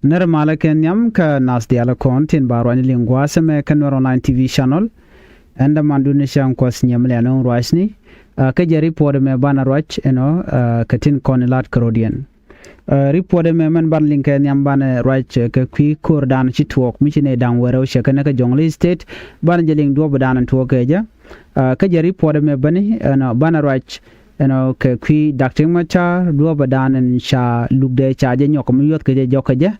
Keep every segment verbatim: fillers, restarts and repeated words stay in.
Nɛr malä kɛ nhiam kä nath diaal kɔn tin ba ruacni liŋ gua̱a̱th ɛmɛ kä Nuɛr Online T V channel. Ɛn dämandun ni cäŋ kuɔth nyiɛm lɛ nöŋ ruacni. Kä jɛ report ɛmɛ banɛ ruac ɛnɔ kä tin kɔn lat kärɔ̱diɛn. Report ɛmɛ mɛn banɛ liŋ kɛ nhiam banɛ ruac kɛ kui̱ ko̱r dan ci tuɔɔk mi ci nɛy da̱ŋ wärɛw cɛ kɛn kä Jonglei State. Banɛ jɛ liŋ duɔ̱ɔ̱p dan tuɔɔk kɛ jɛ. Kä jɛ report ɛmɛ bäni ɛnɔ banɛ ruac ɛnɔ kɛ kui̱ Dak Riek Machar duɔ̱ɔ̱p dan ɛn ca lukdɛ ca jɛ nyɔk mi yuɔth kɛ jɛ jɔk kɛ jɛ.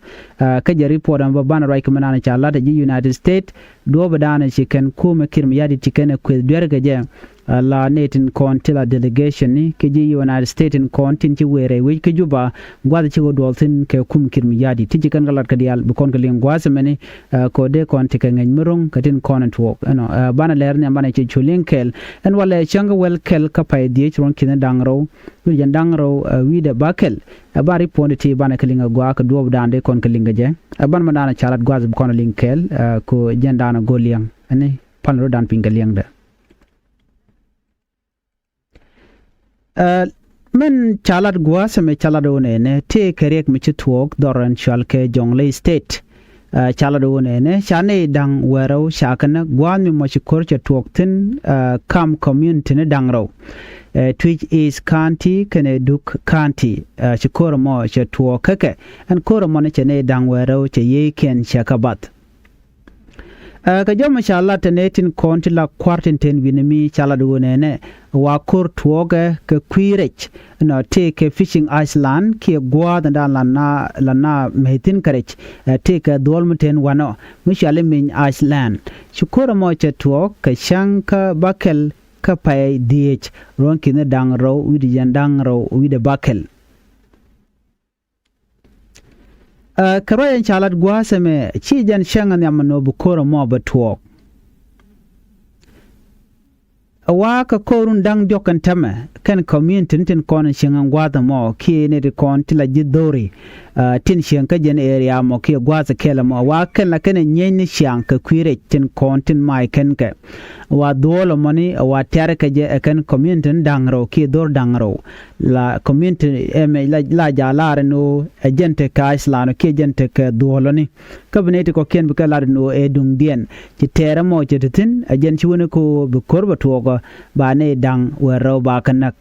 Kä jɛ report ɛmɛ bä banɛ ruac kɛ mɛ nan ca lat ɛ ji̱ United States duɔ̱ɔ̱p dan ci kɛn kumɛ Kiir Mayardit ci kɛn ɛ kueth duer kɛ jɛ. La nɛy tin kɔn ti la delegation ni kɛ ji̱ United States tin kɔn tin ci wëë rɛy wec kä Juba gua̱th ci kɛ duɔl thi̱n kɛ kum Kiir Mayardit ti ci kɛn kɛ lat kɛ diaal bi kɔn kɛ liŋ gua̱a̱th ɛmɛni. Kɛ dee kɔn ti kɛ ŋäc mi ro̱ŋ kɛ tin kɔn in tuɔɔk ɛnɔ banɛ lɛr nhiam banɛ ci cu liŋ kɛɛl. Ɛn walɛ cäŋ kɛ wäl kɛl kä pay dhiec ruɔ̱n ki̱n da̱ŋ rɛw wi̱cdɛ jiɛn da̱ŋ rɛw wi̱cdɛ bäkɛl. Ɛ ban report ti banɛ kɛ liŋ ɛ gua̱a̱k kɛ duɔ̱ɔ̱p dan dee kɔn kɛ liŋ kɛ jɛ. Ɛ ban mɛ dan ca lat gua̱a̱th bi kɔn liŋ kɛɛl. Kɛ jɛn dan go̱o̱l liɛŋ ɛni pal rɔ dan piny kɛ liɛŋdɛ. Mɛn ca lat gua̱a̱th ɛmɛ ca lat ɣöö nɛnɛ tëë kɛ riɛk mi ci tuɔɔk dhɔr ɛn cual kɛ Jonglei State. Ca lat ɣöö nɛnɛ ca nɛy da̱ŋ wärɛw ca kɛ näk gua̱a̱th mi mɔ ci ko̱r cɛ tuɔɔk thi̱n kam community ni da̱ŋ rɛw. Twic East County kɛnɛ Duk County ci ko̱r ɛmɔ cɛ tuɔɔk kä kɛ ɛn ko̱r ɛmɔ ni cɛ nɛy da̱ŋ wärɛw cɛ yiëëkiɛn cɛ kɛ bath. Ɛ kɛ jɔmɛ ca lat tɛ nɛ tin kɔn ti la kua̱r tin ten wi̱ni mi ca lat ɣöö nɛnɛ wa ko̱r tuɔɔkɛ kɛ kui̱ rɛc. Nɔ tëëkɛ Fishing Island kiɛ gua̱a̱th in dan la na la na mɛ thi̱n kɛ rɛc. Ɛ tëëkɛ dhuɔl mi ten wanɔ mi cuali Miny Island. Ci ko̱r ɛmɔ cɛ tuɔɔk kɛ cäŋ kä bäkɛl kä pay dhiec ruɔ̱n ki̱ni da̱ŋ rɛw wi̱cdɛ jiɛn da̱ŋ rɛw wi̱cdɛ bäkɛl. Ɛ kɛ ruac ɛn ca lat gua̱a̱th ɛmɛ ci jɛn cäŋ ɛ nhiam ɛn ɣöö bi ko̱r ɛmɔ bɛ tuɔɔk. Ɛ wa̱a̱ kɛ ko̱run da̱ŋ diɔ̱k kɛn täämɛ kɛn community ni tin kɔn cieŋ ɛn gua̱a̱th ɛmɔ kiɛ ni ti kɔn ti la ji̱ dho̱ri. Tin cieŋ kä jɛn area mɔ kiɛ gua̱a̱th ɛ kɛl ɛmɔ ɛ wa̱a̱ kɛn la kɛn ɛ nyieny ni ciaŋ kɛ kui̱ rɛc tin kɔn tin may kɛn kɛ. Ɛ wa̱a̱ dhuɔ̱ɔ̱l ɛmɔni ɛ wa̱a̱ tɛ̈r kɛ jɛ ɛ kɛn community ni da̱ŋ rɛw kiɛ dho̱r da̱ŋ rɛw. La community ɛmɛ la, la ja̱ la̱r ɛn ɣöö ɛ jɛn tekɛ Island kiɛ jɛn tekɛ dhuɔ̱ɔ̱lɔni. Kä bi nɛy ti kɔ̱kiɛn bikɛ lat ɛn ɣöö ɛ duŋdiɛn ci tɛɛr ɛmɔ cɛ te thi̱n ɛ jɛn ci wä ni kɛ ɣöö bi ko̱r bɛ tuɔɔkä ba nɛy da̱ŋ wärɛw ba kɛ näk.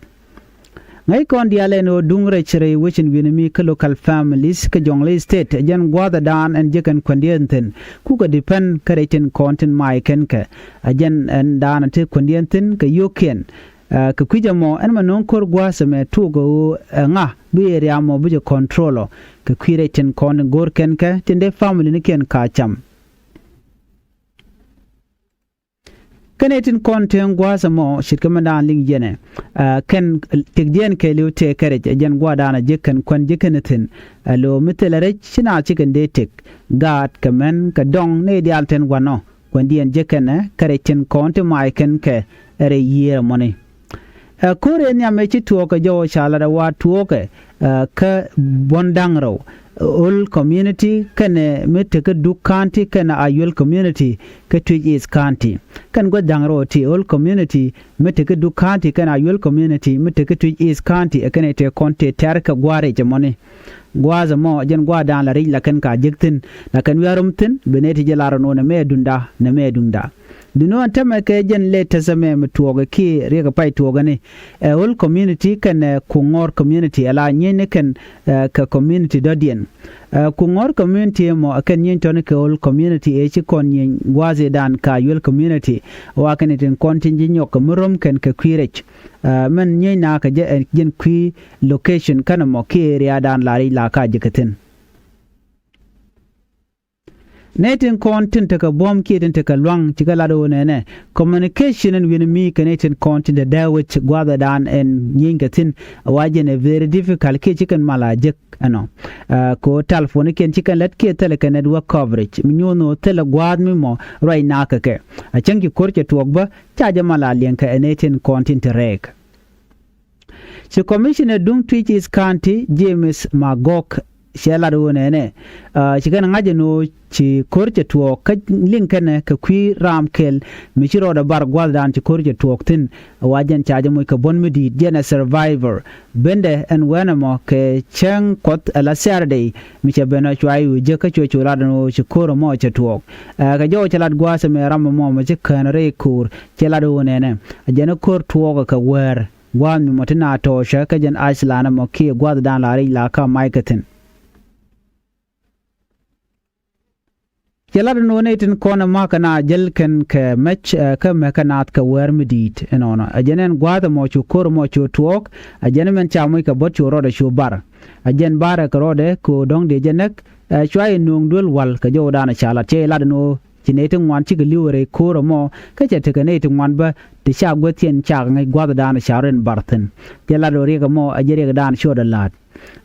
Ŋäc kɔn diaal ɛn ɣöö duŋ rɛc rɛy wecin wi̱ni mi kä local families kä Jonglei State ɛ jɛn gua̱a̱thdan ɛn jiäkɛn kuändiɛn thi̱n kukɛ depend kä rɛc tin kɔn tin may kɛn kɛ. Ɛ jɛn ɛn daanɔ ti kuändiɛn thi̱n kɛ yio̱o̱kiɛn. Kɛ kui̱c ɛmɔ ɛn mɛ no̱o̱ŋ ko̱r gua̱a̱th ɛmɛ tuɔɔk ɛ ɣöö ɛ ŋa bi area mɔ bi jɛ control ɔ kɛ kui̱ rɛc tin kɔn go̱o̱r kɛn kɛ tin dee family ni kiɛn ka cam. Kɛn ɛ tin kɔn teŋ gua̱a̱th ɛmɔ ce̱tkɛ mɛn daan liŋ yɛnɛ. Kɛn tëkdiɛn kɛɛliw tëë kɛ rɛc ɛ jɛn gua̱a̱th daan ɛ jek kɛn kuän jek kɛn thi̱n. Ɛ lo̱o̱ mi thilɛ rɛc ci naath ci kɛn dee tëk gaat kɛ mɛn kɛ dɔŋ nɛy diaal tin wanɔ. Kuändiɛn jek kɛnɛ kä rɛc tin kɔn ti may kɛn kɛ ɛ rɛy yiëër ɛmɔni. Ɛ ko̱r ëë nhiam ëë ci tuɔɔk ɛ jɔwä ca lat ɛ wa tuɔɔkɛ kä buɔ̱n da̱ŋ rɛw. Ol community kɛnɛ mi tekä Duk County kɛnɛ Ayuel community kä Twic East County. Kɛn guäth da̱ŋ rɛw ti Ol community mi tekä Duk County kɛnɛ Ayuel community mi tekä Twic East County ɛ kɛnɛ tëë kɔn tëë tɛ̈r kɛ gua̱a̱r rɛc ɛmɔni. Gua̱a̱th ɛmɔ jɛn gua̱a̱th daan la rɛc la kɛn ka jek thi̱n la kɛn wiaa rom thi̱n bi nɛy ti jɛ lar ɛn ɣöö nɛmɛ ɛ duŋda nɛmɛ ɛ duŋda. Duŋni ɣän täämɛ kɛ jɛn lɛ tɛth ɛmɛ mi tuɔɔkɛ kiɛ riɛk ɛ pay tuɔɔkɛ ni ɛ Ol community kɛnɛ Kuŋɔr community ɛ la nyieny ni kɛn kɛ community dɔ̱diɛn. Kuŋɔr community ɛmɔ ɛ kɛn nyieny tɔ̱ni kɛ Ol community ëë ci kɔn nyieny gua̱a̱th ëëdan ka Ayuel community. Wa kɛn itin kɔn tin ji̱ nyɔk kɛ mi rom kɛn kɛ kui̱ rɛc. Mɛn nyieny nakä jɛ ɛ jɛn kui̱ location kɛn ɛmɔ kiɛ area daan la rɛc la ka jek kɛ thi̱n. Nɛy tin kɔn tin tekɛ buɔ̱m kiɛ tin tekɛ lua̱ŋ cikɛ lat ɣöö nɛnɛ communication ɛn wi̱n mi kɛ nɛy tin kɔn tin te dee wec gua̱a̱thɛ daan ɛn nyieeny kɛ thi̱n. Wa jɛn ɛ very difficult kiɛ cikɛn mal a jek ɛnɔ. Kɛ ɣöö telephone kiɛn cikɛn lät kiɛ thilɛ kɛ network coverage mi nyuuth ni ɣöö thilɛ gua̱a̱th mi mɔ ruac nakä kɛ. A cäŋ ci ko̱r cɛ tuɔɔk bä ca jɛ mal a liɛŋkɛ ɛ nɛy tin kɔn tin te rɛɛk. Ci commissioner duŋ Twic East County James Magok cɛ lat ɣöö nɛnɛ, ci kɛn ŋa̱c ɛn ɣöö ci ko̱r cɛ tuɔɔk kä liŋ kɛnɛ kɛ kui̱ raam kɛl mi ci rɔɔdɛ bar gua̱thdan ci ko̱r cɛ tuɔɔk thi̱n. Wa jɛn ca jɛ moc kɛ buɔ̱n mi di̱i̱t jɛn ɛ survivor. Bendɛ ɛn wɛn ɛmɔ kɛ cäŋ kuɔth ɛ la Saturday mi cɛ ben ɔ cua i̱ wi̱i̱ jek kä cuɛ cu lat ɛn ɣöö ci ko̱r ɛmɔ cɛ tuɔɔk. Kɛ jɔw cɛ lat gua̱a̱th ɛmɛ ram ɛmɔ mɛ ci kään rɛy ko̱r cɛ lat ɣöö nɛnɛ, ɛ jɛn ɛ ko̱r tuɔɔk ɛ kɛ wäär gua̱a̱th mi mɔ ti na tɔɔcä kä jɛn Iceland ɛmɔ kiɛ gua̱a̱thdan la rɛy la ka mac kɛ thi̱n. Cɛ lat ɛn ɣöö nɛy tin kɔn ɛ ma̱a̱k kɛ na jäl kɛn kɛ mɛc kä mɛ kɛ naath kɛ wäär mi di̱i̱t ɛnɔnɔ. Ɛ jɛn ɛn gua̱a̱th ɛmɔ cu ko̱r ɛmɔ cu tuɔɔk. Ɛ jɛn ɛmɛn ca moc kɛ buɔ̱t cu rɔɔdɛ cu bar. Ɛ jɛn barɛ kɛ rɔɔdɛ kɛ ɣöö dɔ̱ŋ dee jɛ näk. Ɛ cua i̱ nööŋ duel wal kɛ jɔwdan ɛ ca lat cɛ i̱ lat ɛn ɣöö ci nɛy ti ŋuan cikɛ li̱w rɛy ko̱r ɛmɔ kä cɛ tekɛ nɛy ti ŋuan bä ti ca guäth ciɛn cakɛ ŋäc gua̱thdan ɛ ca rɔɔdɛ bar thi̱n. Cɛ lat ɣöö riɛk ɛmɔ ɛ jɛ riɛkdan cuɔt ɛ la̱a̱t.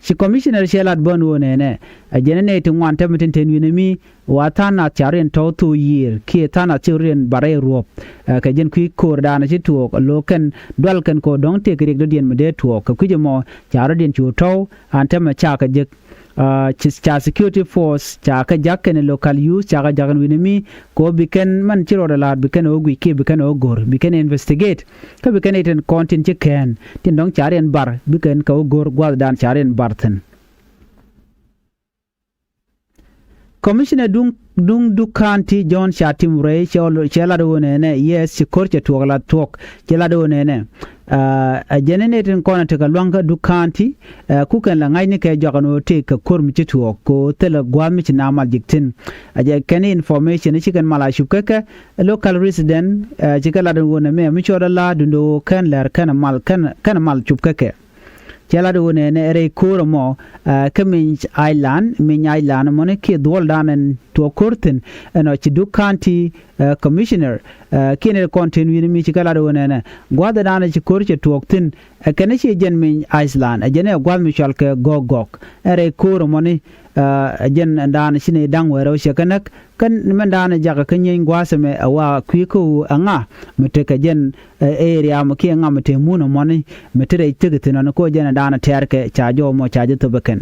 Ci commissioner cɛ lat bä ɛn ɣöö nɛnɛ, ɛ jɛn ɛ nɛy ti ŋuan tɛmɛ tin te wi̱nɛ mi wa tha̱a̱ŋ nath ca rɔɔdɛ tɔ̱w thok yiëër kiɛ tha̱a̱ŋ nath ci rɔɔdɛ bar rɛy ruɔ̱p. Kɛ jɛn kui̱ ko̱rdan ci tuɔɔk lo̱o̱k kɛn dual kɛn kɛ ɣöö dɔ̱ŋ tëëkɛ riɛk dɔ̱diɛn mi dee tuɔɔk kɛ kui̱c ɛmɔ ca rɔɔdiɛn cu tɔ̱w. An tɛmɛ ca kɛ jek. Ci ca security force ca kɛ jak kɛn local youth ca kɛ jak ɛn wi̱nɛ mi kɛ ɣöö bi kɛn man ci rɔɔdɛ la̱a̱t bi kɛn ɣä guic kiɛ bi kɛn ɣä go̱r bi kɛn investigate. Kä bi kɛn itin kɔn tin ci kɛn tin dɔ̱ŋ ca riɛn bar bi kɛn kɛ wä go̱r gua̱thdan ca riɛn bar thi̱n. Commissioner duŋ duŋ duk county John Chatim Ray cɛ lat ɣöö nɛnɛ, yes, ci ko̱r cɛ tuɔɔk la tuɔɔk. Cɛ lat ɣöö nɛnɛ, ɛ jɛn ni nɛy tin kɔn ɛ tekɛ lua̱ŋ kä duk county. Ku kɛn la ŋa̱cni kɛ jɔak ɛn ɣöö tëëk kɛ ko̱r mi ci tuɔɔk kɛ ɣöö thilɛ gua̱a̱th mi ci na mal ji̱k thi̱n. Ɛ jɛ kɛn information ci kɛn mal a cup kä kɛ local resident. Ci kɛ lat ɣöö nɛ mɛ mi cɔɔdɛ la duundɛ ɣöö kɛn lɛr kɛn mal kɛn mal cup kä kɛ. Cɛ lat ɣöö nɛnɛ rɛy ko̱r ɛmɔ kä Miny Island, Miny Island ɛmɔni kiɛ dhuɔldan ɛn tuɔɔk ko̱r thi̱n. Ɛnɔ ci duk county commissioner kiɛ nɛy ti kɔn tin wi̱n mi ci kɛ lat ɣöö nɛnɛ gua̱thdan ci ko̱r cɛ tuɔɔk thi̱n. Ɛ kɛn ci jɛn Miny Island ɛ jɛn ɛ gua̱th mi cɔal kɛ Gɔk Gɔk. Ɛ rɛy ko̱r ɛmɔni ɛ jɛn ɛndan ci nɛy da̱ŋ wɛɛrɛ wä cɛ kɛ näk. Kɛn mɛn da̱a̱n jakä kä nyieny gua̱a̱th ɛmɛ ɛ wa kui̱ kä ɣöö ɛŋa mi tekɛ jɛn area mɔ kiɛ ɛŋa mi te mun ɛmɔni mi te rɛc thik thi̱n ɔni ko̱ jɛn ɛ da̱a̱n tɛ̈rkɛ ca jɔw mɔ ca jɛ thop ɛ kɛn.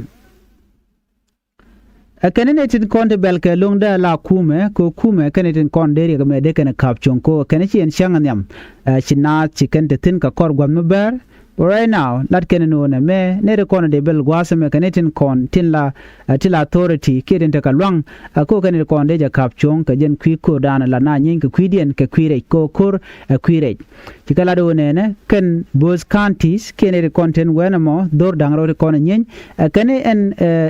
Ɛ kɛn ni tin kɔn ti bɛl kɛ lo̱ŋ dee la kumɛ kɛ kumɛ kɛn tin kɔn dee riɛk mɛ dee kɛn ka̱p cuɔ̱ŋ ko̱ kɛn ci ɛn cäŋ nhiam. Ɛ ci naath ci kɛn te thi̱n kɛ kɔr gua̱th mi bäär. Right now lat kɛn ni wä nɛ mɛ nɛy ti kɔn dee bɛl gua̱a̱th ɛmɛ kɛ nɛy tin kɔn tin la ɛ ti la authority kiɛ tin tekɛ lua̱ŋ. Ɛ ko̱ kɛn ni ti kɔn dee jɛ ka̱p cuɔ̱ŋ kɛ jɛn kui̱ ko̱r da̱a̱n la na nyieeny kɛ kui̱diɛn kɛ kui̱ rɛc ko̱ ko̱r ɛ kui̱ rɛc. Ci kɛ lat wä nɛnɛ kɛn both counties kiɛ nɛy ti kɔn tin wɛn ɛmɔ dho̱r da̱ŋ rɛw ti kɔn ɛ nyieeny. Ɛ kɛn ni ɛn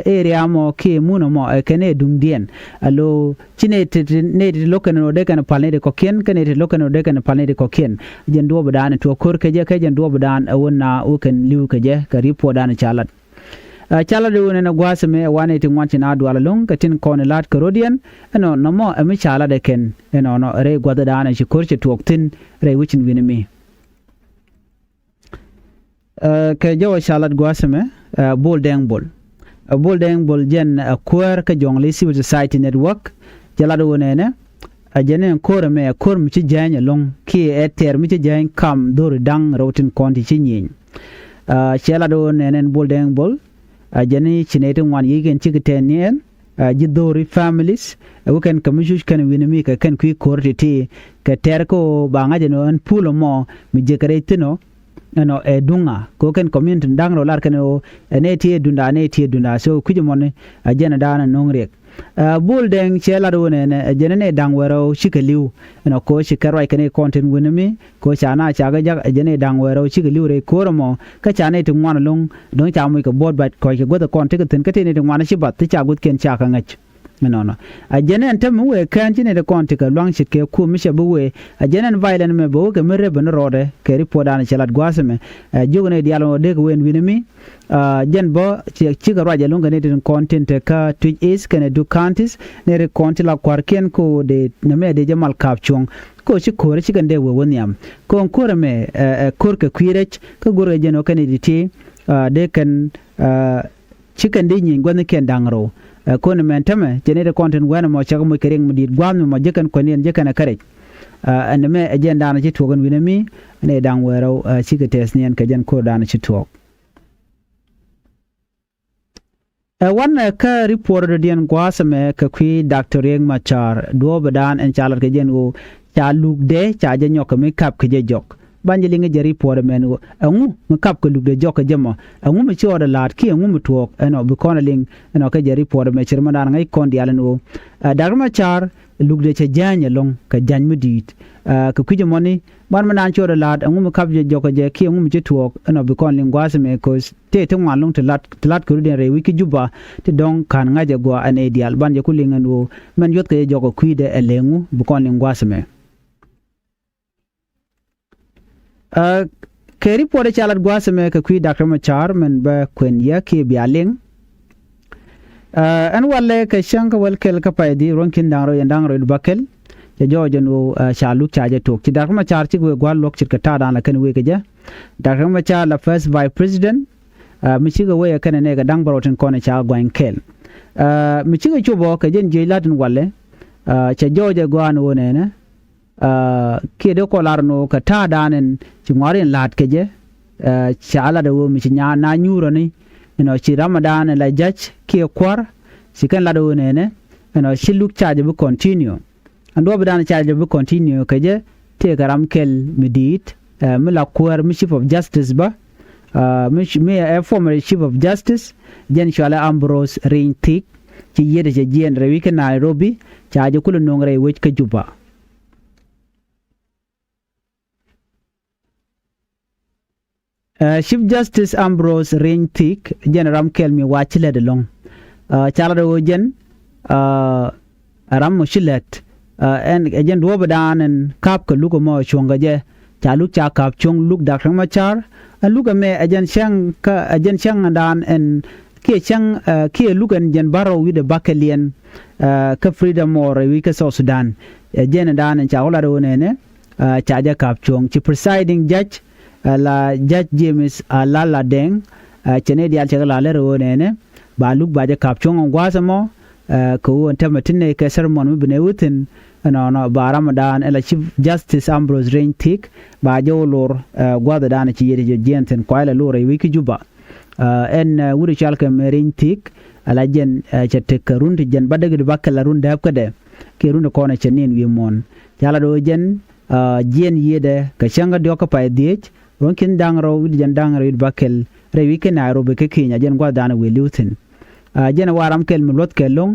area mɔ kiɛ mun ɛmɔ ɛ kɛn ni ɛ duŋdiɛn. Alo ci nɛy ti nɛy ti lo̱k kɛn ɛ wä dee kɛn pal nɛy ti kɔ̱kiɛn kɛ nɛy ti lo̱k kɛn ɛ wä dee kɛn pal nɛy ti kɔ̱kiɛn. Jɛn duɔ̱ɔ̱p da̱a̱n tuɔɔk ko̱r kɛ jɛ kɛ jɛn duɔ̱ɔ̱p da̱a̱n ɛ wä na wä kɛn li̱w kɛ jɛ kɛ report da̱a̱n ca lat. Ɛ ca lat ɛ wä nɛnɛ gua̱a̱th ɛmɛ ɛ wanɛ ti ŋuan ci na dual ɛlɔ̱ŋ kɛ tin kɔn ɛ la̱t kɛ rɔ̱diɛn. Ɛnɔ nɔmɔ ɛ mi ca lat ɛ kɛn ɛnɔnɔ rɛy gua̱th da̱a̱n ɛ ci ko̱r cɛ tuɔɔk thi̱n rɛy wecin wi̱n mi. Ɛ kɛ jɔwä ca lat gua̱a̱th ɛmɛ ɛ Bol Dɛŋ Bol. Ɛ Bol Dɛŋ Bol jɛn ɛ kuäär kä Jɔŋli Civil Society Network. Jɛ lat ɛ wä nɛnɛ ɛ jɛn ɛn ko̱r ɛmɛ ɛ ko̱r mi ci jääny ɛlɔ̱ŋ kiɛ ɛ tɛɛr mi ci jääny kam dho̱ri da̱ŋ rɛw tin kɔn ti ci nyieny. Cɛ lat ɣöö nɛn ɛn Bol Dɛŋ Bol. Ɛ jɛn i̱ ci nɛy ti ŋuan yiëëc kɛn cikɛ tɛn ni ɛn ji̱ dho̱ri families. Ɛ wä kɛn kɛ mi cuc kɛn wi̱n mi kɛ kɛn kui̱ ko̱r ti̱ti̱ kɛ tɛr kä ɣöö ba ŋa̱c ɛn ɣöö ɛn pul ɛmɔ mi jiäk kɛ rɛy thi̱n ɔ. Ɛnɔ ɛ duŋa kɛ ɣöö kɛn community da̱ŋ rɛw lar kɛn ɣöö ɛ nɛy ti ɛ duŋda ɛ nɛy ti ɛ duŋda so kui̱c ɛmɔni ɛ jɛn ɛ da̱a̱n ɛ no̱o̱ŋ riɛk. Ɛ Bol Dɛŋ cɛ lat ɣöö nɛnɛ ɛ jɛn ɛ nɛy da̱ŋ wɛɛr ɣöö cikɛ li̱w. Ɛnɔ kɛ ɣöö ci kɛn ruac kɛn ɛ kɔn tin wi̱n mi kɛ ɣöö ca na cakɛ jak ɛ jɛn ɛ da̱ŋ wɛɛr ɣöö cikɛ li̱w rɛy ko̱r ɛmɔ. Kä ca nɛy ti ŋuan ɛlɔ̱ŋ dɔ̱ŋ ca moc kɛ buɔ̱ɔ̱t bac kɔc kɛ guäth ɛ kɔn tekɛ thi̱n kä tëë nɛy ti ŋuan ɛ ci bath ti ca guäth kiɛn cakɛ ŋäc. Ɛnɔnɔ ɛ jɛn ɛ ɛn tämɛ wëë kään ci nɛy ti kɔn tekɛ lua̱ŋ ce̱tkɛ kuɔ̱m mi cɛ bi wëë. Ɛ jɛn ɛn violence mɛ bɛ wä kɛ mi rep ɛn rɔɔdɛ kɛ report da̱a̱n cɛ lat gua̱a̱th ɛmɛ. Ɛ jiök nɛy diaal ɣöö dee kɛ wëë ɛn wi̱n mi. Jɛn bä cikɛ ruac ɛlɔ̱ŋ kɛ nɛy tin kɔn tin te kä Twic East kɛnɛ Duk counties nɛy ti kɔn ti la kua̱rkiɛn ko dee nɛmɛ dee jɛ mal ka̱a̱p cuɔ̱ŋ. Ko ci ko̱r ci kɛn dee wee wä nhiam ko ɛn ko̱r ɛmɛ ɛ ko̱r kɛ kui̱ rɛc kä go̱r kɛ jɛn ɔ kɛn i̱ ti ti dee kɛn ci kɛn dee nyieny gua̱thnikiɛn da̱ŋ rɛw. Ɛ ko̱n ɛmɛn tämɛ cɛ nɛy ti kɔn tin wɛn ɛmɔ cɛ kɛ moc kɛ riɛk mi di̱i̱t gua̱a̱th mi mɔ ji̱ kɛn kuɛniɛn ji̱ kɛn ɛ kärɛc. Ɛn ɛmɛ ɛ jɛn da̱a̱n ci tuɔɔk ɛn wi̱n ɛmi nɛy da̱ŋ wee rɛw cikɛ tɛth niɛn kɛ jɛn ko̱r da̱a̱n ci tuɔɔk. Ɛ wanɛ kä ripuɔt dɔ̱diɛn gua̱a̱th ɛmɛ kɛ kui̱ Daktɔr Riek Machar, duɔ̱ɔ̱pdan ɛn ca lat kɛ jɛn ɣöö ca lukdɛ ca jɛ nyɔk kɛ mi kap kɛ jɛ jɔk. Ban jɛ liŋ jɛ ripuɔt ɛmɛn ɣöö ɛŋu mi kap kɛ lukdɛ jɔk kɛ jɛ mɔ, ɛŋu mi ci ɣɔt ɛ la̱a̱t kiɛ ɛŋu mi tuɔɔk ɛnɔ bi kɔn ɛ liŋ ɛnɔ kɛ jɛ ripuɔt ɛmɛ cir mɔ daan ŋäc kɔn diaal ɛn ɣöö Daktɔr Machar lukdɛ cɛ jääny ɛlɔ̱ŋ kɛ jääny mi di̱i̱t. Kɛ kui̱c ɛmɔni ban mi naan ci ɣɔt ɛ la̱a̱t ɛŋu mi kap jɛ jɔk kɛ jɛ kiɛ ɛŋu mi ci tuɔɔk ɛnɔ bi kɔn liŋ gua̱a̱th ɛmɛ koc tëë ti ŋuan lɔŋ ti lat kɛ rut in rɛy wec kä Juba ti dɔ̱ŋ ka̱n ŋa̱c ɛ gɔaa ɛn ɛ diaal. Ban jɛ ku liŋ ɛn ɣöö mɛn yuɔth kɛ jɛ jɔk ɛ kui̱dɛ ɛ lɛŋu bi kɔn liŋ gua̱a̱th ɛmɛ. Kɛ ripuɔt ɛ ca lat gua̱a̱th ɛmɛ kɛ kui̱ Daktɔr Machar mɛn bä kuɛn yɛ kiɛ bia liŋ. Ɛn walɛ kɛ cäŋ kä wäl kɛl kä pay dhiec ruɔ̱n ki̱n da̱ŋ rɛw yɛn da̱ŋ rɛw ba kɛl. Cɛ jɔɔc ɛn ɣöö ca luk ca jɛ tuɔɔk ci Daktɔr Machar cik wëë gua̱a̱th luɔ̱k ce̱tkɛ ta̱a̱dan la kɛn wëë kɛ jɛ. Daktɔr Machar la first vice president mi cikɛ wëë ɛ kɛn ɛ nɛɛkɛ da̱ŋ bärɔw tin kɔn ɛ ca gua̱ny kɛl. Mi cikɛ cop ɔ kɛ jɛn jiec la̱t in walɛ cɛ jɔɔc ɛ gɔaa ɛn ɣöö nɛnɛ kiɛ dee kɔ lar ɛn ɣöö kɛ ta̱a̱dan ɛn ci ŋua̱r in la̱a̱t kɛ jɛ. Ca lat ɛ ɣöö mi ci nyaa na nyuurɔni ɛnɔ ci ramadan ɛn la ja̱c kiɛ kua̱r ci kɛn lat ɛ ɣöö nɛnɛ ɛnɔ ci luk ca jɛ bi continue. Ɛn duɔ̱ɔ̱pidan ca jɛ bi continue kɛ jɛ tëëkɛ ram kɛl mi di̱i̱t mi la kuäär mi chief of justice bä mi ɛ former chief of justice jɛn cualɛ Ambrose Riŋ Thiek. Ci yiëëdɛ cɛ jiɛɛn rɛy wi̱c kä Nairobi ca jɛ kulɛ no̱o̱ŋ rɛy wec kä Juba. Chief Justice Ambrose Riŋ Thiek jɛn ram kɛl mi wa ci lɛt ɛlɔ̱ŋ. Ca lat ɛ ɣöö jɛn ɛ ram mɔ ci lɛt ɛn ɛ jɛn duɔ̱ɔ̱pidan ɛn ka̱p kɛ luk ɛmɔ cuɔ̱ŋ kɛ jɛ ca luk ca ka̱p cuɔ̱ŋ luk Daktɔr Machar. Ɛn luk ɛmɛ ɛ jɛn cäŋ kä ɛ jɛn cäŋdan ɛn kiɛ cäŋ kiɛ luk ɛn jɛn bärɔw wi̱cdɛ bäkɛliɛn kä freedom war rɛy wi̱c kä South Sudan. Ɛ jɛn ɛdan ɛn ca ku lat ɛ ɣöö nɛnɛ ca jɛ ka̱p cuɔ̱ŋ ci presiding judge la Judge James Alala Deng. Cɛ nɛy diaal cɛ kɛ la lɛr ɣöö nɛnɛ ba luk ba jɛ ka̱p cuɔ̱ŋ ɛn gua̱a̱th ɛmɔ kɛ ɣöö ɛn täämɛ ti nɛy kɛ sermon mi bi nɛy wä thi̱n. Ɛnɔnɔ ba ramadan ɛn la Chief Justice Ambrose Riŋ Thiek ba jɛ wä lor gua̱a̱thdan ci yiëëdɛ cɛ jiɛɛn thi̱n kuay la lor rɛy wec kä Juba. Ɛn wut ɛ cɔal kɛ mɛ Riŋ Thiek ala jɛn cɛ tekɛ run ti jɛn bädäk i̱ di bäkɛl la run dääp kädɛ kiɛ run ti kɔn ɛ cɛ niɛn wi̱i̱ muɔ̱ɔ̱n. Ca lat ɣöö jɛn jiɛn yiëëdɛ kɛ cäŋ kä diɔ̱k kä pay dhiec ruɔ̱n ki̱n da̱ŋ rɛw wi̱cdɛ jɛn da̱ŋ rɛw wi̱cdɛ bäkɛl rɛy wi̱c kä Nairobi kä Kenya jɛn gua̱thdan ɛ wëë li̱w thi̱n. Jɛn ɛ wa ram kɛl mi luɔ̱thkɛ lo̱ŋ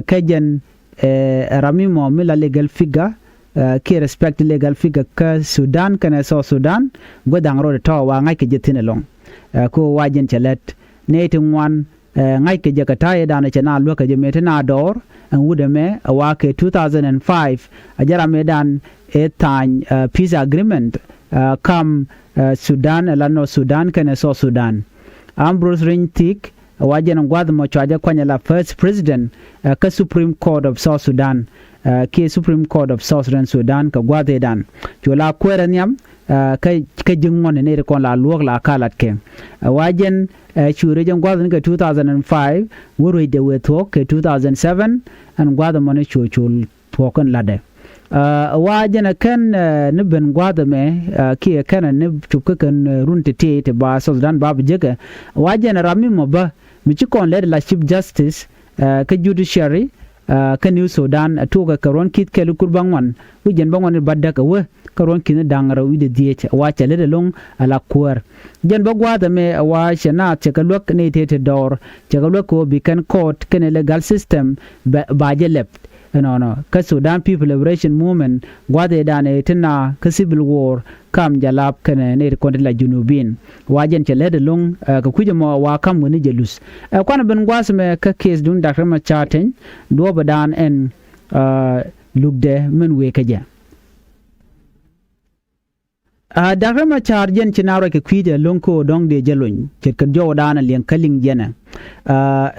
kä jɛn ɛ ram mi mɔ mi la legal figure kiɛ respect legal figure kä Sudan kɛnɛ South Sudan. Gua̱th da̱ŋ rɛw ti tɔ̱ wa ŋa̱ckɛ jɛ thi̱n ɛlɔ̱ŋ. Kä wa jɛn cɛ lɛt nɛy ti ŋuan ŋa̱ckɛ jɛ kɛ ta̱yɛ dan cɛ na luäk kɛ jɛ mëë ti na dɔɔr. Ɛn wut ɛmɛ ɛ wa kɛ two thousand and five a jɛ ram mëë dan ɛ tha̱a̱ny peace agreement kam Sudan ɛ la North Sudan kɛnɛ South Sudan. Ambrose Riŋ Thiek ɛ wa jɛn gua̱th mɔ cua jɛ kuany ɛ la first president kä Supreme Court of South Sudan kiɛ Supreme Court of South Sudan, Sudan kɛ gua̱th ëëdan cu la kuäärä nhiam kä ji̱ ŋuɔ̱n ɛ nɛy ti kɔn la luɔ̱k la ka latkɛ. Ɛ wa jɛn cu rɛy jɛn gua̱th ni kɛ two thousand and five wä ruecdɛ wëë thuɔ̱k kɛ two thousand seven. Ɛn gua̱th ɛmɔni cu cu thuɔ̱k kɛn la̱tdɛ. Ɛ wa jɛn ɛ kɛn ni ben gua̱th ɛmɛ kiɛ kɛn ɛ ni cop kä kɛn run ti ti ti ba South Sudan ba bi jekɛ. Ɛ wa jɛn ɛ ram mi mɔ bä mi ci kɔn lɛt la Chief Justice kä judiciary kä New Sudan ɛ tuɔɔkɛ kɛ ruɔ̱n ki̱th kɛl ikur bäŋuan wi̱c jɛn bäŋuan i̱ bädäk ɛ wee kä ruɔ̱n ki̱n da̱ŋ rɛw wi̱cdɛ dhiec ɛ wa cɛ lät ɛlɔ̱ŋ ɛ la kuäär. Jɛn bä gua̱a̱th ɛmɛ ɛ wa cɛ naath cɛ kɛ luäk nɛy tëë ti dɔɔr cɛ kɛ luäk kɛ ɣöö bi kɛn court kɛnɛ legal system ba jɛ lɛp. Ɛnɔnɔ kä Sudan People Liberation Movement gua̱a̱th ëëdan ëë ti na kä civil war kam jalap kɛnɛ nɛy ti kɔn ti la Junubin. Wa jɛn cɛ lät ɛlɔ̱ŋ kɛ kui̱c ɛmɔ wa ka̱m wen ni jɛ luth. Ɛ kuan ɛ ben gua̱a̱th ɛmɛ kä case duŋ Daktɔr Machar Teny duɔ̱ɔ̱pdan ɛn lukdɛ min wëë kä jɛ. Daktɔr Machar jɛn ci na ruac kɛ kui̱dɛ lo̱ŋ kä ɣöö dɔ̱ŋ dee jɛ lony ce̱tkɛ jɔwdan a liɛŋ kä liŋ jɛnɛ.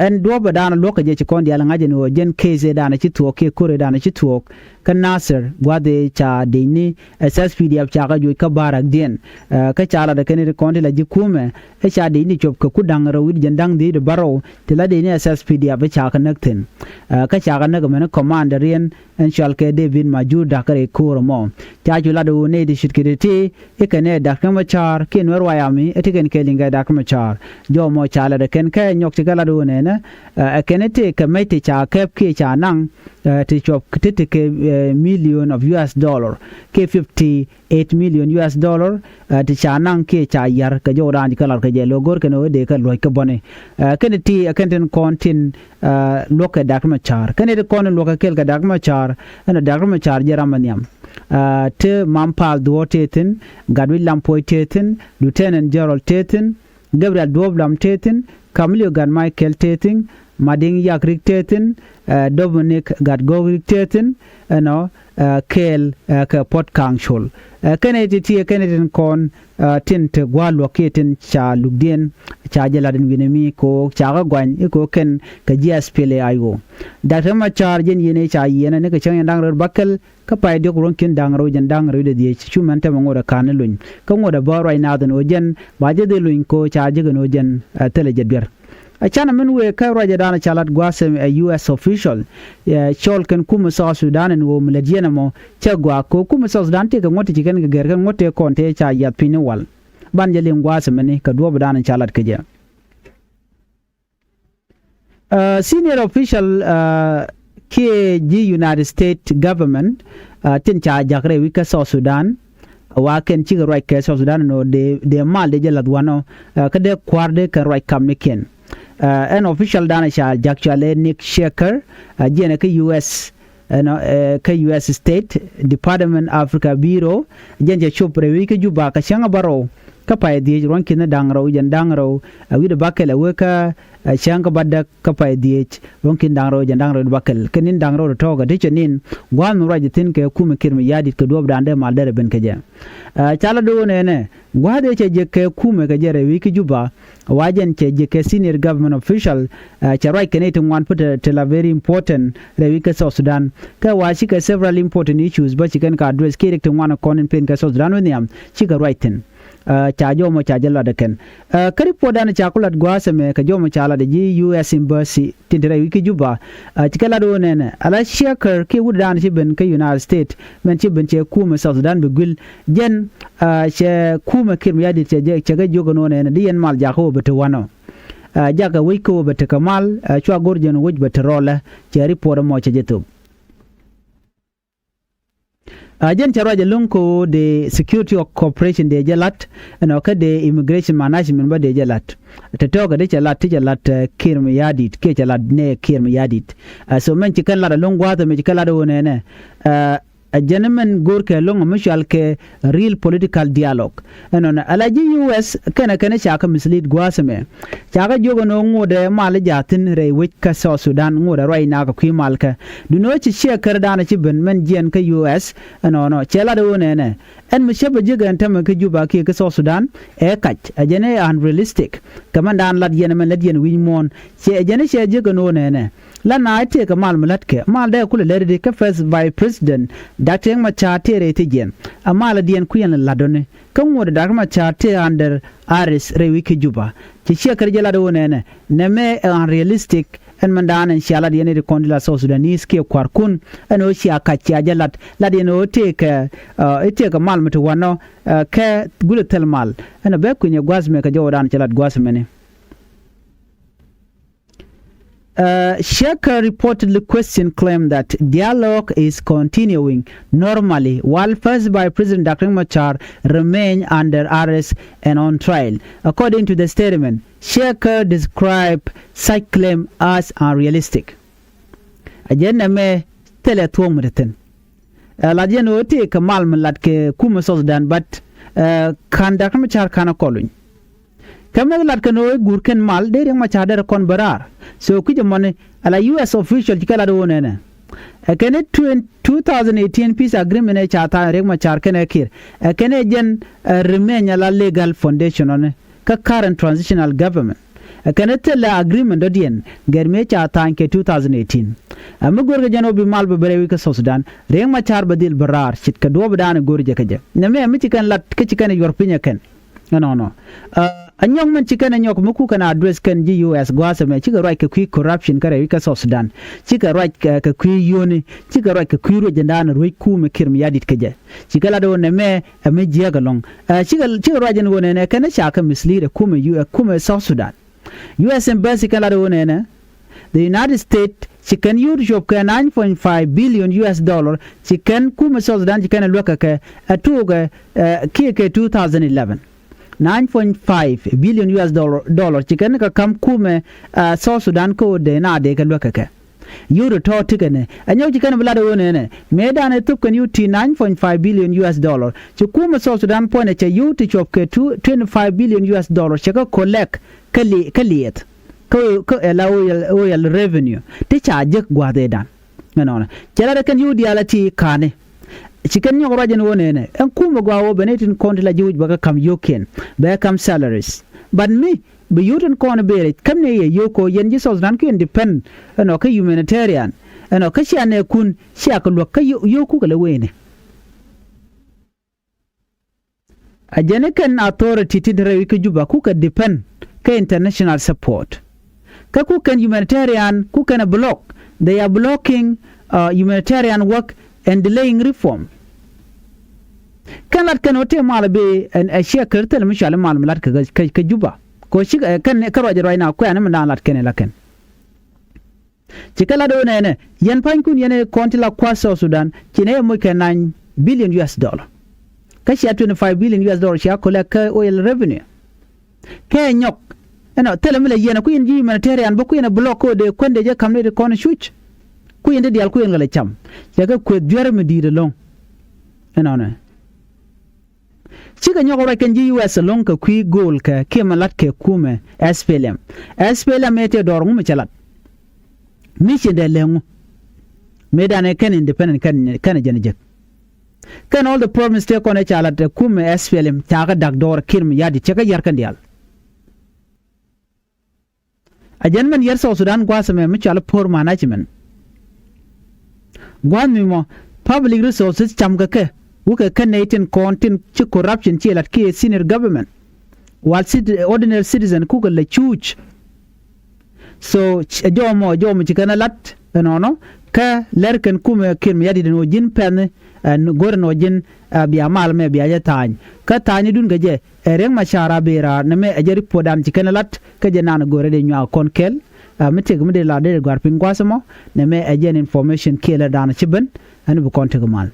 Ɛn duɔ̱ɔ̱pdan a luɔ̱k kɛ jɛ ci kɔn diaal ŋa̱c ɛn ɣöö jɛn case ëëdan a ci thuɔ̱ɔ̱k kiɛ ko̱r ëëdan a ci thuɔ̱ɔ̱k kä Nasir gua̱th ëë ca dec ni S S P D F ca kɛ juɔc kä ba̱ra̱kdiɛn. Kä ca lat ɛ kɛn ti kɔn ti la ji̱ kumɛ ɛ ca dec ni cop kɛ ku da̱ŋ rɛw wi̱cdɛ jɛn da̱ŋ dhiecdɛ bärɔw ti la dec ni S S P D F ɛ ca kɛ näk thi̱n. Kä ca kɛ näk ɛmɛn ɛ commander yɛn ɛn cɔal kɛ David Majur da̱k kä rɛy ko̱o̱r ɛmɔ. Ca cu lat ɛ ɣöö nɛy ti ce̱tkɛ ti ti i̱ kɛn ɛ Daktɔr Machar kiɛ Nuɛr White Army ɛ ti kɛn kɛ liŋ kɛ Daktɔr Machar. Jɔw mɔ ca lat ɛ kɛn kɛ nyɔk ti kɛ lat ɣöö nɛnɛ ɛ kɛn ti kɛ mec ti ca kɛp kiɛ ca naŋ ti cuɔp ti ti kɛ million of U S dollar kiɛ fifty eight million U S dollar ti ca naŋ kiɛ ca yar kɛ jɔw raan ti kɛ lat kɛ jɛ lo̱ go̱r kɛn ɣöö dee kɛ luɔ̱c kɛ bɔni. Kɛn ti ɛ kɛn tin kɔn tin luɔ̱k kɛ Dak Macar kɛn ti kɔn luɔ̱k kɛ kɛl kɛ Dak Macar ɛn ɔ Dak Macar jɛ ram ɛ nhiam. Ti Mam Pal Dhuɔ̱ɔ̱r tëë thi̱n, Gatwic Lam Puɔ̱c tëë thi̱n, Lieutenant General tëë thi̱n, Gabriel Duɔ̱ɔ̱p Lam tëë thi̱n, Kamilio Gat Michael tëë thi̱n, Madiŋ Yak Rik tëë thi̱n, Dominic Gat Gɔk Rik tëë thi̱n, ɛnɔ kɛɛl kɛ Puɔt Kaŋ Col. Kɛnɛ ti ti kɛnɛ tin kɔn tin te gua̱a̱r luɔ̱k kiɛ tin ca lukdiɛn ca jɛ lat in wi̱nɛ mi ko ca kɛ guany i̱ ko kɛn kɛ jiath piɛl ɛ ay ɣöö Dak Macar jɛn yɛn ɛ ca yiɛn ɛ ni kɛ cäŋ yɛn da̱ŋ rɛw bäkɛl kä pay diɔ̱k ruɔ̱ŋ ki̱n da̱ŋ rɛw jɛn da̱ŋ rɛw dee dhiec cu mɛn tämɛ ŋot ɛ ka̱n ni luny kä ŋot ɛ bä ruac nath ɛn ɣöö jɛn ba jɛ dhil luny ko ca jek ɛn ɣöö jɛn thilɛ jɛ duer. Ɛ canɛ min wëë kä ruacɛ da̱a̱n ca lat gua̱a̱th ɛmɛ ɛ U S official cɔl kɛn kumɛ South Sudan ɛn ɣöö mi lät yɛn ɛmɔ cɛ gua̱a̱k ko kumɛ South Sudan tëëkɛ ŋuɔ̱t ti ci kɛn kɛ gɛr kɛn ŋuɔ̱t tëë kɔn tëë ca yath piny ni wal. Ban jɛ liŋ gua̱a̱th ɛmɛni kɛ duɔ̱ɔ̱p da̱a̱n ca lat kɛ jɛ. Senior official kiɛ ji̱ United States government tin ca ja̱k rɛy wi̱c kä South Sudan. Wa kɛn cikɛ ruac kɛ South Sudan ɛn ɣöö dee mal dee jɛ la̱th wanɔ kä dee kua̱r dee kɛ ruac kamnikiɛn. Ɛn official danɛ ca ja̱k cualɛ Nick Shaker jiɛnɛ kä U S ɛnɔ kä U S State Department Africa Bureau. Jɛn cɛ cop rɛy wi̱c kä Juba kɛ cäŋ a bärɔw kä pay dhiec ruɔ̱n ki̱n da̱ŋ rɛw jɛn da̱ŋ rɛw a wi̱cdɛ bäkɛl a wee kä cäŋ kä bädäk kä pay dhiec ruɔ̱n ki̱n da̱ŋ rɛw jɛn da̱ŋ rɛw bäkɛl kä ni̱n da̱ŋ rɛw tɔ̱tɔ̱ kɛ ti cɛ ni̱n gua̱a̱th mi ruac thi̱n kɛ kumɛ Kiir Mayardit kɛ duɔ̱ɔ̱p da̱a̱n dee mal derɛ ben kɛ jɛ. Ca la do̱o̱n ɛnɛ gua̱a̱th ëë cɛ jek kɛ kumɛ kɛ jɛ rɛy wi̱c kä Juba. Wa jɛn cɛ ji̱ kɛ senior government official cɛ ruac kɛ nɛy ti ŋuan put ti la very important rɛy wi̱c kä South Sudan. Kä wa cikɛ several important issues bä ci kɛn ka address kiɛ rik ti ŋuan kɔn in pen kɛ South Sudan wä nhiam cikɛ ruac thi̱n. Ca jɔmɔ ca jɛ lat ɛ kɛn kä report dan ca ku lat gua̱a̱th ɛmɛ kɛ jɔmɔ ca lat ɛ ji̱ U S embassy tin te rɛy wi̱c kä Juba. Cikɛ lat wä nɛnɛ ala Shaker kiɛ wut dan ci ben kä United States mɛn ci ben cɛ kumɛ South Sudan bi guil. Jɛn cɛ kumɛ Kiir Mayardit cɛ kɛ jiök ɛn wä nɛnɛ di yɛn mal jakä wä bɛ te wanɔ. Jakä wec kä wä bɛ te kɛ mal cua go̱r jɛn wec bɛ te rɔlɛ. Cɛ report ɛmɔ cɛ jɛ thop. Jɛn cɛ ruac ɛlɔ̱ŋ kä wä de security cooperation dee jɛ lat ɛnɔ kä de immigration management bä dee jɛ lat. Te tɔɔkɛ di cɛ lat ti cɛ lat Kiir Mayardit kiɛ cɛ lat nɛ Kiir Mayardit. So mɛn ci kɛn lat ɛlɔ̱ŋ gua̱a̱th ɛmɛ ci kɛn lat wä nɛnɛ. Ɛ jɛn mɛn go̱o̱rkɛ lo̱ŋ mi cual kɛ real political dialogue. Ɛnɔnɔ ala ji̱ U S kɛnɛ kɛnɛ ca kɛ mislead gua̱a̱th ɛmɛ. Ca kɛ jiök ɛn ɣöö ŋotdɛ mal ja̱thi̱n rɛy wec kä South Sudan ŋotdɛ ruac nak kɛ kui̱ malkɛ. Duundɛ ɣöö ci ciɛ kärdan ci ben mɛn jiɛn kä U S. Ɛnɔnɔ cɛ lat ɣöö nɛnɛ ɛn mi cäpɛ jiäk ɛn tämɛ kä Juba kiɛ kä South Sudan ɛ kac ɛ jɛn ɛ unrealistic. Kɛ mɛn daan lat yɛn ɛmɛn lät yɛn wi̱c muɔ̱ɔ̱n cɛ ɛ jɛn ɛ cɛ jiäk ɛn ɣöö nɛnɛ. La na ɛ tëëkɛ mal mi la̱tkɛ mal dee kulɛ lɛr di kä first vice president Dak Riek Machar tëë rɛy thi̱jiɛn. Ɛ mal ɛ diɛn kuiɛn lɛ la̱t dɔ̱ni kä ŋuɔ̱t ɛ Dak Riek Machar tëë under arrest rɛy wi̱c kä Juba. Ci ciɛ kärɛ jɛ lat ɣöö nɛnɛ nɛmɛ ɛ unrealistic. Ɛn mɛn daanɛ cia lat yɛn iti kɔn ti la South Sudanese kiɛ kua̱rkun ɛn ɣöö cia kac cia jɛ lat lat yɛn ɣöö tëëkɛ ɛ tëëkɛ mal mi ti wanɔ kɛ gulɛ thil mal. Ɛn ɛ bɛ kuinyɛ gua̱th mɛ kɛ jɔwdan cɛ lat gua̱th mɛni. Uh, Shaker reportedly question claim that dialogue is continuing normally while First Vice President Doctor Machar remain under arrest and on trial. According to the statement, Shaker described such claim as unrealistic. A jɛn nɛmɛ thilɛ thuɔ̱k mi ti thin. Ɛ lat yɛn ɣöö tëë kɛ mal mi lat kɛ kumɛ South Sudan, but ɛ ka̱n Dak Riek Machar ka̱n ɛ kɔluny. Kɛ mɛ lat kɛn ɣöö i̱ guur kɛn mal dee Riek Machar derɛ kɔn bä raar. So kui̱c ɛmɔni ala U S official ci kɛ lat ɣöö nɛnɛ. Ɛ kɛn i̱ twen- two thousand eighteen peace agreement ɛ ca tha̱a̱ŋ Riek Machar kɛn ɛ Kiir. Ɛ kɛn ɛ jɛn ɛ remain ala legal foundation ɔni kä current transitional government. Ɛ kɛn ɛ thilɛ agreement dɔ̱diɛn gɛr mi ɛ ca tha̱a̱ŋ kɛ two thousand eighteen. Ɛ mi go̱rkɛ jɛn ɣöö bi mal bä bɛ rɛy wi̱c kä South Sudan Riek Machar bɛ dhil bä raar ce̱tkɛ duɔ̱ɔ̱p da̱a̱n ɛ go̱r jɛ kä jɛ. Nɛmɛ ɛ mi ci kɛn lat kä ci kɛn ɛ yuɔr piny ɛ kɛn. Ɛnɔnɔ. Ɛ nyɔk mɛn ci kɛn ɛ nyɔk mi ku kɛn address kɛn ji̱ U S gua̱a̱th ɛmɛ cikɛ ruac kɛ kui̱ corruption kä rɛy wi̱c kä South Sudan. Cikɛ ruac kɛ kui̱ yio̱ni. Cikɛ ruac kɛ kui̱ ruec jɛn da̱a̱n ruec kumɛ Kiir Mayardit kɛ jɛ. Cikɛ lat ɣöö nɛmɛ ɛ mi jiääk ɛlɔ̱ŋ. Ɛ cikɛ cikɛ ruac ɛn ɣöö nɛnɛ kɛn ɛ ca kɛ mislead ɛ kumɛ U ɛ kumɛ South Sudan. U S Embassy kɛn lat ɣöö nɛnɛ, the United States ci kɛn yut cuɔp kɛ nine point five billion U S dollar ci kɛn kumɛ South Sudan ci kɛn ɛ luäk kɛ kɛ ɛ tuukɛ kiɛ kɛ two thousand eleven. Nine point five billion U S dollar, dollar ci kɛn kɛ kam kumɛ South Sudan kä ɣöö dee na dee kɛ luäk kɛ kɛ. Yut tɔ̱ tikɛ nɛ ɛ nyɔk ci kɛn bi lat ɣöö nɛnɛ mëëdan ɛ thop kɛn yut ti nine point five billion U S dollar ci kumɛ South Sudan puɔ̱nɛ cɛ yut ti cuɔp kɛ twenty five billion U S dollar cɛ kɛ collect kä lieth kä ɛ la oil revenue ti ca jek gua̱a̱th ëëdan. Ɛnɔnɔ cɛ lat ɛ kɛn yut diaal ɛ ti ka̱ni. Ci kɛn nyɔk ruac ɛn ɣöö nɛnɛ ɛn kumɛ gɔaa ɣöö bɛ ni tin kɔn ti la ji̱ wi̱c bɛ kɛ ka̱m yio̱o̱kiɛn bɛ kɛ ka̱m salaries. But mi bi yio̱o̱k tin kɔn ber ɛ käm ni yɛ yio̱o̱k kɔ yɛn ji̱ South Sudan kiɛn depend ɛnɔ kä humanitarian ɛnɔ kä cia nɛɛkun cia kɛ luäk kä yio̱o̱k kukɛ lɛ weenɛ. A jɛn i̱ kɛn authority tin te rɛy wi̱c kä Juba kukɛ depend kä international support. Kä kukɛn humanitarian kukɛn a block, they are blocking humanitarian work and delaying reform. Kɛn lat kɛn ɣöö tëë mal a bi ɛ ciɛ kär thil mi cual i̱ mal mi lat kä Juba kɛ ɣöö ci kɛn kä ruac ruac na kuɛ̈ɛ̈n mi daan lat kɛn ila kɛn. Ci kɛ lat ɣöö nɛnɛ yɛn pa̱nykun yɛn ɛ kɔn ti la kua̱r South Sudan ci nɛ yɛ moc kɛ nine billion U S dollar. Kä cia twenty five billion U S dollar cia kolɛ kä oil revenue. Kɛ nyɔk ɛnɔ thilɛ mi lɛ yɛn ɛ kui̱n ji̱ humanitarian bä kui̱n ɛ block kä ɣöö dee kuɛn dee jɛ ka̱m ni ti kɔn cuc. Kui̱n ti diaal kui̱n kɛ lɛ cam cɛ kɛ kueth duer mi di̱i̱t ɛlɔ̱ŋ. Ɛnɔnɛ cikɛ nyɔk ruac kɛn ji̱ U S ɛlɔ̱ŋ kɛ kui̱ go̱o̱l kɛ kiɛ mɛ lat kɛ kumɛ S P L M. S P L M ëë tëë dɔɔr ŋu mi cɛ lat mi ciɛ dee lɛŋu. Mëëdan ɛ kɛn independent kɛn kɛn jɛn jek. Kɛn all the promise tëë kɔn ɛ ca lat ɛ kumɛ S P L M ca kɛ dak dɔɔr kiɛ mɛ ya̱di̱t cɛ kɛ yar kɛn diaal. A jɛn mɛn yɛr South Sudan gua̱a̱th ɛmɛ mi cɔal i̱ poor management. Gua̱a̱th mi mɔ public resources cam kɛ kɛ wukɛ kɛ nɛy tin kɔn tin ci corruption ci lat kiɛ senior government. Wal ordinary citizen kukɛ lɛ cuuc. So ɛ jɔmɔ ɛ jɔmɔ ci kɛn ɛ lat ɛnɔnɔ kä lɛr kɛn kumɛ kiɛn mi yat dit ɛn ɣöö ji̱n pɛnh ɛn go̱r ɛn ɣöö ji̱n bia mal mɛ bia jɛ tha̱a̱ny kä tha̱a̱ny idun kɛ jɛ. Ɛ Riek Machar a bi raar nɛmɛ ɛ jɛ ripuɔtdan ci kɛn ɛ lat kä jɛ nan go̱rɛ dee nyuak kɔn kɛl. Mi tëk mi dee lar dee gua̱r piny gua̱th ɛmɔ nɛmɛ ɛ jɛ ɛn information kiɛ lɛrdan ci ben. Ɛn bi kɔn tëk mal.